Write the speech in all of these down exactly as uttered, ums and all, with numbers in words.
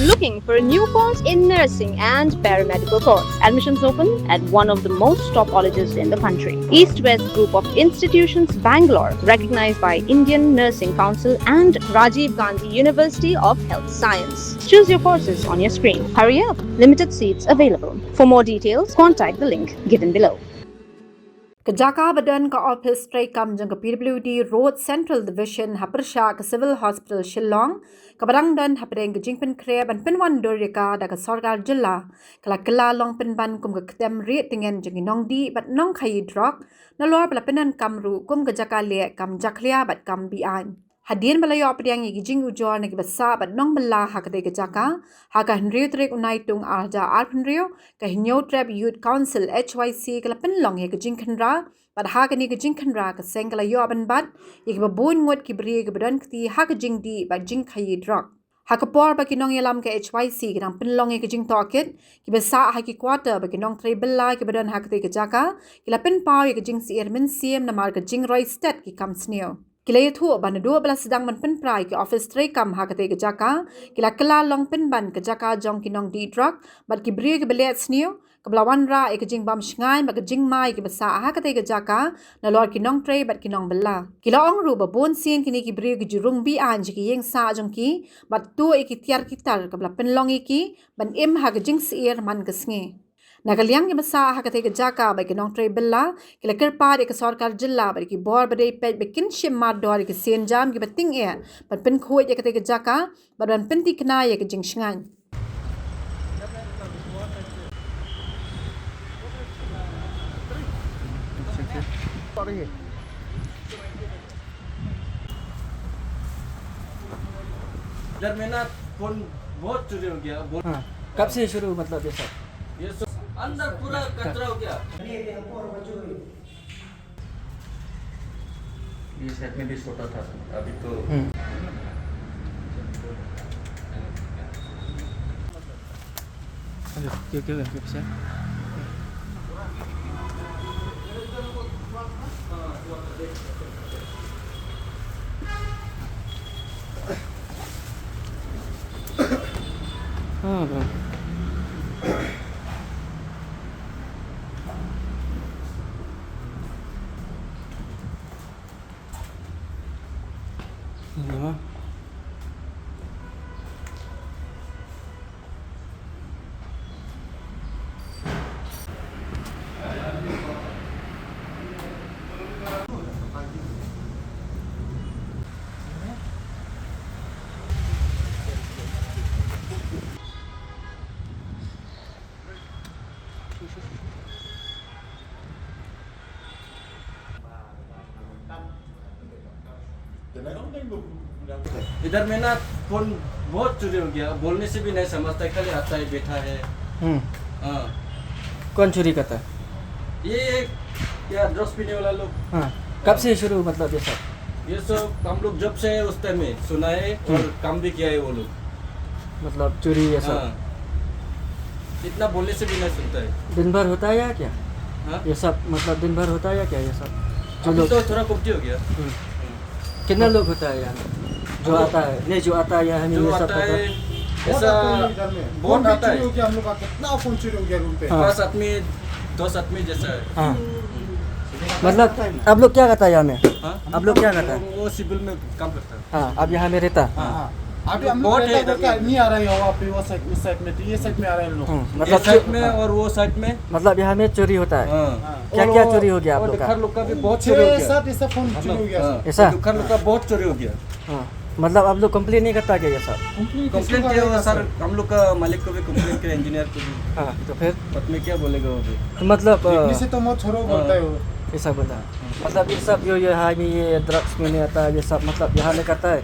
Looking for a new course in nursing and paramedical course? Admissions open at one of the most top colleges in the country. East West Group of Institutions, Bangalore, recognized by Indian Nursing Council and Rajiv Gandhi University of Health Science. Choose your courses on your screen. Hurry up, limited seats available. For more details, contact the link given below. Ka jaka ba don ka ophis treikam jong ka P W D Road Central Division ha pyrshah ka Civil Hospital Shillong, kaba dang don hapdeng ka jingpynkhreh ban pynwandur ïa ka da ka sorkar jylla, ka la kylla long pynban kum ka ktem rieh tngen jong ki nongdih bad nongkhaïi drok, nalor ba la pyndonkam ruh kum ka jaka leh kam jakhlia bad kam be-aiñ. Hadien ba la ïoh pdiang ïa ki jingujor na kiba sah bad nongbylla ha katei ka jaka, ha ka hynriew tarik u Naitung ar hajar arphew hynriew, ka Hynñiewtrep Youth Council, H Y C, ka la pynlong ïa ka jingkhynra, bad ha kane ka jingkhynra ka seng ka la ïoh ban bat ïa kiba bun ngut ki briew kiba don kti ha ka jingdih bad jingkhaïi drok. Ha ka por ba ki nongïalam ka H Y C ki dang pynlong ïa ka jingtohkit, kiba sah ha ki quarter bad ki nongtrei bylla kiba don ha katei ka jaka, ki la pynpaw ïa ka jingsyier mynsiem namar ka jingroi stet ki kam sniew. Ki la ïathuh ba naduh ba la sdang ban pynpra ïa ki ophis treikam ha katei ka jaka, ki la kylla long pynban ka jaka jong ki nongdih drok bad ki briew kiba leh sniew, kaba la wanrah ïa ka jingbam shngaiñ bad ka jingma ïa kiba sah ha katei ka jaka, nalor ki nongtrei bad ki nongbylla. Ki la ong ruh ba bun sien kine ki briew ki ju rung be-aiñ sha ki ïing sah jong ki bad tuh ïa ki tiar ki tar kaba la pynlong ïa ki ban im ha ka jingsyier man ka sngi. Na ka liang kiba sah ha katei ka jaka bad ki nongtrei bylla, ki la kyrpad ïa ka sorkar jylla bad ki bor ba dei peit ba kin shim mardor ïa ki sienjam kiba tyngeh ban pynkhuid ïa katei ka jaka bad ban pynthikna ïa ka jingshngaiñ. इधर में ना फोन बहुत चोरी हो गया, बोल। हाँ, कब से शुरू, मतलब, ये सब? ये सब अंदर पूरा कचरा हो गया। ये सेट में भी छोटा था, अभी तो हम्म। हेलो, क्यों, क्यों, क्यों, कैसे? हाँ, हाँ। ये हाँ। इधर में ना फोन बहुत चोरी हो गया, बोलने से भी नहीं समझता है, खाली आता है, बैठा है। हम्म। हाँ। कौन चोरी करता है? ये क्या, ड्रग्स पीने वाला लोग। हाँ। कब से शुरू, मतलब, ये सब? ये सब हम लोग जब से है उस टाइम में सुना है और हम्म। काम भी किया है वो लोग। मतलब, चोरी ये सब? हाँ। इतना बोलने से भी नहीं सुनता है। दिन भर होता है या क्या? हाँ? ये सब, मतलब, दिन भर होता है या क्या ये सब? जो अभी लोग तो थोड़ा कमती हो गया। हम्म। हम्म। कितना लोग होता है यहाँ? जो हम लोग आता है, नहीं, जो आता है यहाँ में, जो ये सब आता करता है, है? ऐसा बहुत आता है इधर में। बहुत फोन भी आता है। चोरी हो गया हम लोग का, कितना फोन चोरी हो गया रूम पे। हाँ। पाँच आदमी, दस आदमी जैसा है। हाँ। हम्म। मतलब, आप लोग क्या करता है यहाँ में? हाँ? आप लोग क्या करता है? वो सिविल में काम करता है। हाँ, अब यहाँ में रहता। हाँ। हाँ। अभी हम लोग बहुत रहता है तो इधर क्या में। नहीं आ रहा है यहाँ पे, वो साइड, उस साइड में, तो ये साइड में आ रहे हैं लोग। हम्म, ये मतलब साइड चो-, में और वो साइड में। मतलब यहाँ में चोरी होता है। हाँ। हाँ। क्या, और क्या वो, चोरी हो गया आप वो लोग का? दुखर लोग का भी बहुत चोरी हो छह गया। सात ऐसा फोन चोरी हो गया। हाँ। ऐसा? दुखर लोग का बहुत चोरी हो गया। हाँ। मतलब आप लोग कंप्लेन नहीं करता क्या ये सब? कंप्लेन किसको कंप्लेन किया करेगा हुआ सर? सर, हम लोग का मालिक को भी कंप्लेन किया, इंजीनियर को भी। हाँ, तो फिर? बाद में क्या बोलेगा वो भी? तो मतलब, देखने अ, से तो मौत छोड़ो हाँ। बोलता है वो। ऐसा बोलता है। मतलब ये सब जो ये हाई में ये ड्रग्स में नहीं आता, ये सब मतलब यहाँ में करता है?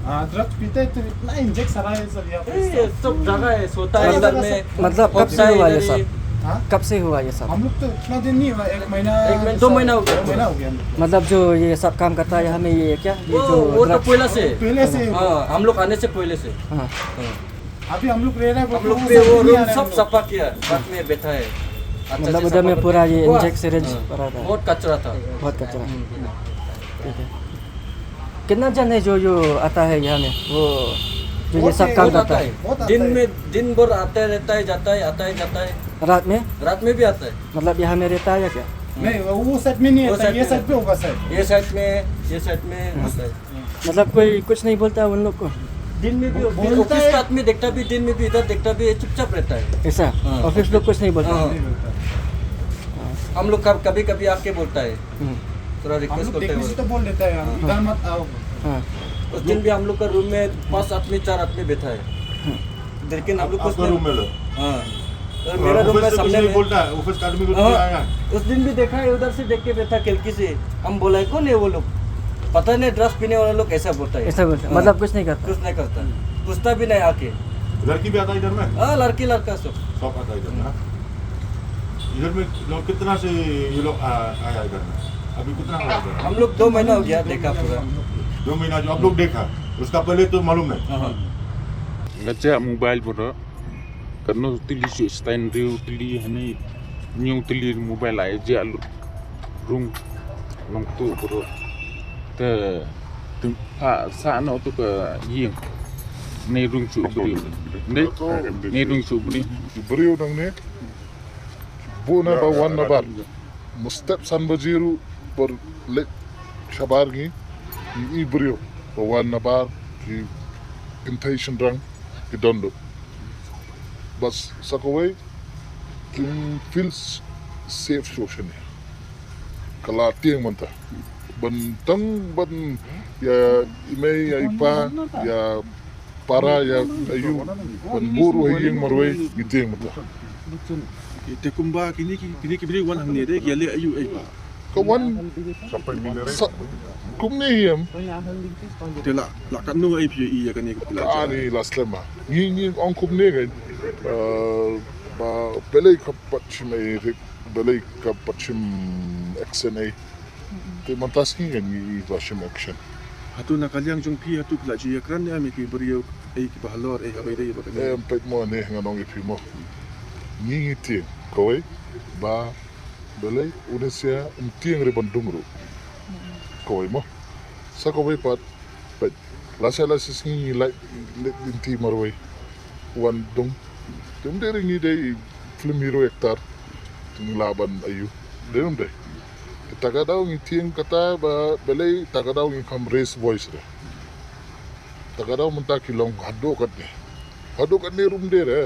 हाँ, ड्रग्स पीते हैं तो इतना इंजेक्ट सारा है सर यहाँ पे। ए, ये सब जगह है, सोता है अंदर में। मतलब कब से हुआ ये सब? हाँ? कब से हुआ ये सब? हम लोग तो इतना दिन नहीं हुआ, एक महीना एक महीना, दो महीना हो गया। दो महीना हो गया हम लोग। मतलब जो ये सब काम करता है यहाँ में, ये क्या? ये वो, जो वो तो ड्रग्स पहले से। पहले से ही हाँ, हुआ। हम लोग आने से पहले से। हाँ। हाँ। अभी हम लोग रह रहे हैं, हम लोग वो पे सब वो नहीं आ रूम रहे सब हम लोग। सफा किया, बाद में बैठा है। अच्छा मतलब से उधर सफा में करके। पूरा ये हुआ। इंजेक्ट सिरिंज हाँ। भरा था। बहुत कचरा था। बहुत कचरा। हम्म। ठीक है। कितना जन है जो, जो आता है यहाँ में? वो तो ये सब काम करता है। दिन में, दिन भर आता रहता है, जाता है, आता है, जाता है। रात में? रात में भी आता है। मतलब यहाँ में रहता है या क्या? नहीं, वो साइड में नहीं आता, ये साइड पे होगा सर। ये साइड में, ये साइड में आता है। मतलब कोई कुछ नहीं बोलता उन लोग को? दिन में भी, ऑफिस का आदमी देखता भी, दिन में भी इधर देखता भी, ये चुपचाप रहता है। ऐसा? ऑफिस लोग कुछ नहीं बोलता? हम लोग कभी कभी आके बोलता है। थोड़ा रिक्वेस्ट करते हैं। तो बोल देता है, इधर मत आओ। उस दिन भी हम लोग का रूम में पांच आदमी, चार आदमी बैठा है। लेकिन हम लोग कुछ आपका नहीं रूम में लो। हाँ। और मेरा रूम में सामने में बोलता है, ऑफिस का आदमी को हाँ। आया। उस दिन भी देखा है, उधर से देख के बैठा खिड़की से। हम बोला है, "कौन है वो लोग?" पता नहीं, ड्रग्स पीने वाला लोग कैसा बोलता है। ऐसा बोलता है। हाँ। मतलब कुछ नहीं करता। कुछ नहीं करता। पूछता भी नहीं आके। लड़की भी आता है इधर में? हाँ, लड़की लड़का सब। सब आता है इधर में, हाँ? इधर में लोग कितना से ये लोग आ-, आया इधर में? अभी कितना हो गया? हम लोग दो महीना हो गया देखा पूरा। दो महीना जो आप लोग देखा, उसका पहले तो मालूम नहीं? हाँ। Nga jia mobile bro. Kano tylli shu stain riu tylli hani. Nyu tylli mobile ai jia lu. Rung. Nong tu bro. Te. Te. Ha sa no tu ka ying. Nei rung shu bri. Nei. Nei rung shu bri. Bri dang ne. Bun na ba wan na bar. Mustep san baji ruh ba leit shabar ngi. Ngi i briew ba wan na bar ki kynthei shynrang ki don lut. Bas sa kawei kim feel safe shuh shane. Ka la tieng mynta. Ban tang ban ïa i mei ïa i pa ïa para ïa aïu ban bur wei ïing marwei ngi tieng mynta. Te kumba kine ki, kine ki briew wan hangne de ki ïa leh aïu ei ba. Ka wan sa kumne hi em. Te la, la katno ei phi ïa i ïa kane ka pila. Ani la slem ma. Ngi, ngi ong kumne ka. Ba balei ka pat shim ei rik, balei ka pat shim action ei. Te mynta sngi ngan ngi i ba shim action. Hato na ka liang jong phi hato phi la ju ïakren ïa me ki briew ei kiba halor ei haba ïadei ba ka. Em peit mo ne ngan ong ïa phi mo. Ngi ngi tieng kawei ba balei une sia um tieng re ban dung ruh. Kawei mo. Sa kawei pat peit. Lashai lashai sngi ngi lait leit lynti marwei. Wan dung. Te ym dei re ngi dei film hero actor. Te ngi lah ban aïu. Dei ym dei. Te ta ka daw ngi tieng kata ba balei ta ka daw ngi kham raise voice re. Ta ka daw mynta ki long haduh katne. Haduh katne ruh ym dei re.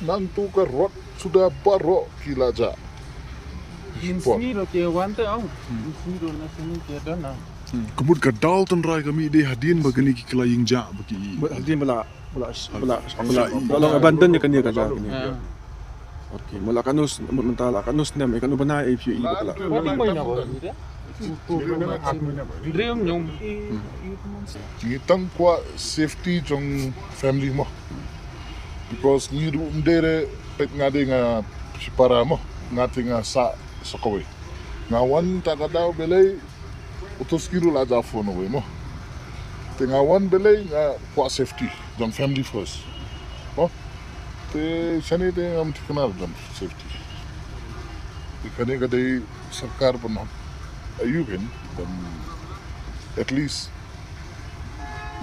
Nangtu ka rot suda baroh ki la jah. Insmiro ke wante au. Insmiro na sini ke dana. Ka mut ka daw tynrai ka mih dei hadien ba kine ki kylla ïing jah ba ki. Hadien ba la, ba la, ba la, ba la long abandon ïa kane ka jaka kane. Okay, mut la katno, mut mynta la katno snem, eh, katno bnai eh phi ïa i ba ka la. Ngi tang kwah safety jong family mo. Because ngi ruh ym dei re peit nga dei nga shipara mo. Nga te nga sah sa kawei. Nga wan ta ka daw balei uto sngi ruh la ja phone away mo. Te nga wan balei nga kwah safety jong family first. Mo. Te shane te ngam thikna jong safety. Te kane ka dei sorkar ban hok aïu ken ban at least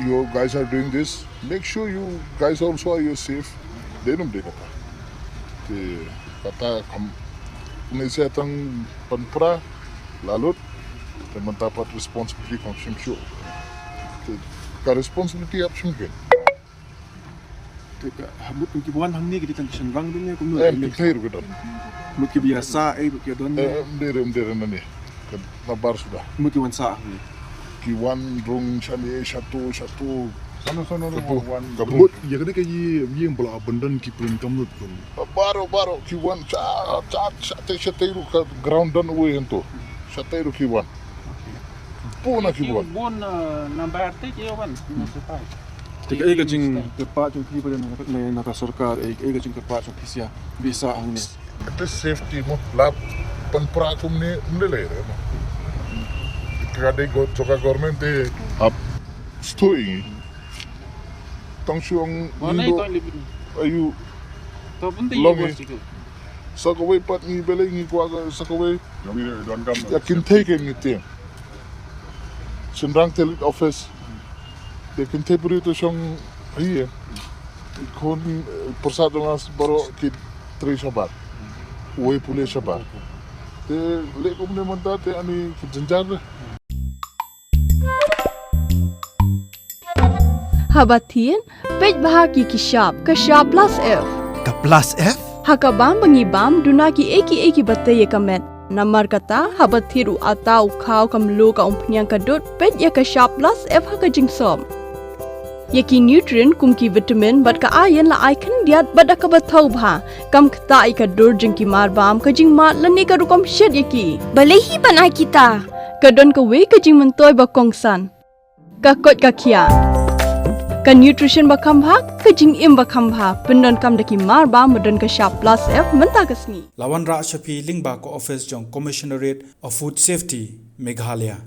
you guys are doing this, make sure you guys also are you safe. Dei ym dei kata. Te kata kam ne se tang pan pra la lut. Te mynta pat responsibility kam shim shuh. Te ka responsibility ap shim ken. Te ka mut ki wan hangne ki dei tang ki shynrang dei ne kumno. Em ki thei ruh ki don. Mut ki ba ïa sah ei ruh ki don. Em dei re em dei re nane. Ka na bar suda. Mut ki wan sah hangne. Ki wan rung shane shato shato. Sano sano rung wan. Ka mut ïa ka dei ka ïing ba la abandon ki pun kam lut pun. Baroh baroh ki wan sha sha sha te sha te ruh ka ground don away hangto. Sha te ruh ki wan. Bun na ki wan. Bun na bar te ki wan. Te kaei ka jingkyrpad jong phi ba na, na, na ka sorkar, ei, ei ka jingkyrpad jong phi sha ba sah hangne. Te safety mo la pan pra kumne ym lei lei re mo. Ka dei go jong ka government te ap stoi. Tang shu ong aïu. Long i. Sa kawei pat ngi balei ngi kwah sa kawei. Ïa kynthei ken ngi tieng. Shynrang te leit office. Te kynthei briew te shong Iya. Khun, eh, pyrsa jong nga baroh ki trei shabar. Uwei pule shabar. Te leh kumne mynta te ani ki jynjar. Haba thied, peit bha ki ki shap, ka shap plus F. Ka plus F? Ha ka bam ba ngi bam, duna ki ei ki ei ki ba tei ïa ka met. Namar kata, haba thied u ata, u khaw, ka mluh, ka umphniang, ka dud, peit ïa ka shap plus F ha ka jingsop. Ïa ki nutrient kum ki vitamin bad ka iron la ai khyndiat bad da kaba thaw bha. Kam ktah ïa ka dur jong ki mar bam, ka jingmad lane ka rukom shet ïa ki. Balei hi ban ai kita? Ka don kawei ka jingmyntoi ba kongsan. Ka koit ka khiah. Ka nutrition ba kham bha, ka jingim ba kham bha. Pyndonkam da ki mar bam ba don ka shap plus F mynta ka sngi. La wanrah sha phi lyngba ka office jong Commissionerate of Food Safety, Meghalaya.